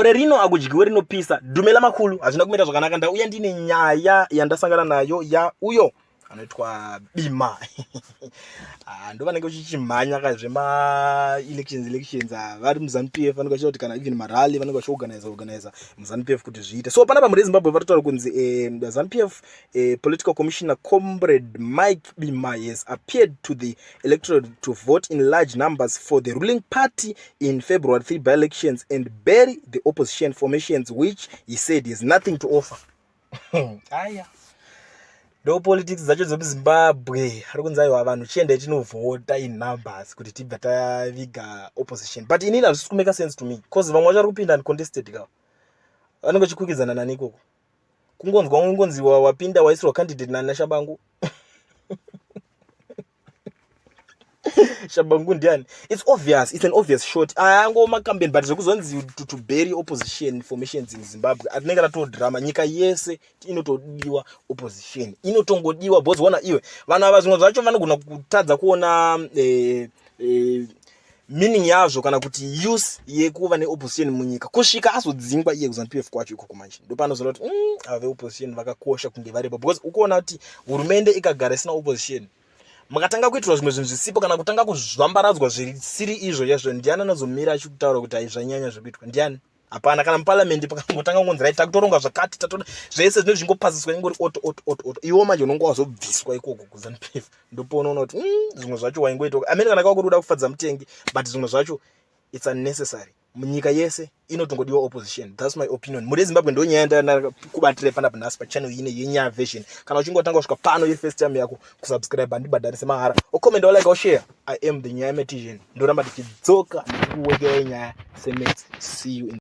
Gore rino akudyiwe rinopisa. Dumela makhulu, hazvina kumira zvakanaka. Ndauya ndine nyaya yandasangana nayo ya uyo anoitwa Bima. Ah, ndo vanenge vachichimhanya ka zvema elections elections ah, vari muZanu PF vanenge vachiita kuti kana even marally vanenge vachiorganiza organiza muZanu PF kuti zviite. So panapa mhuri yeZimbabwe vari kutaura kunzi eh, Zanu PF eh, political commissioner Comrade Mike Bima has appeared to the electorate to vote in large numbers for the ruling party in February 3 by-elections and bury the opposition formations which he said has nothing to offer. Aya. Ndo politics dzacho dzemuZimbabwe ari kunzi aiwa vanhu chiendai tinovhota in numbers kuti tibva taviga opposition, but inini hazvisi kumake sense to me cause vamwe vacho vari kupinda uncontested ka, vanenge vachikwikwidzana nani ikoko? Kungonzwa ungonzi wapinda waisirwa candidate nani naShabangu. Shabangu ndiani? It's obvious, it's an obvious shot. Ayango macampaign, but zvekuzonzi to bury opposition formations in Zimbabwe atinenge ratodrama. Nyika yese inotodiwa opposition, inotongodiwa because ona iwe, vanhu ava zvimwe zvacho vanogona kutadza kuona meaning yazvo kana kuti use yekuva neopposition munyika kusvika azodzingwa iye kuZanu PF kwacho ikoko. Manje ndopanozoona kuti ava veopposition vakakosha kunge varipo, because ukuona kuti hurumende ikagara isina opposition, mukatanga kuitirwa zvimwe zvinhu zvisipo kana kutanga kuzvambaradzwa zvisiri izvo chaizvo, ndiani anozomira achikutaura kuti hai, zvanyanya zvekuitwa? Ndiani? Hapana. Kana muparliament pakangotanga kungonzi right, takutoronga zvakati, tatoda zvese zvinenge zvingopasiswa, ingori auto auto auto auto. Iwo manje unonge wazobviswa ikoko kuZanu PF, ndopaunoona kuti zvimwe zvacho waingoita amene kana kwakuri kuda kufadza mutengi, but zvimwe zvacho it's unnecessary. Munyika yese inotongodiwa opposition. That's my opinion, mhuri yeZimbabwe. Ndo nyaya ndanakubatira panapa nhasi pachannel ine yenyaya version. Kana uchinge watanga kusvika pano yefirst time yako, kusubscribe handibhadharise, mahara. Okomenda, olike, oshare. I am the Nyaya Metician. Ndoramba tichidzoka ndichikuwekerai nyaya semates. See you in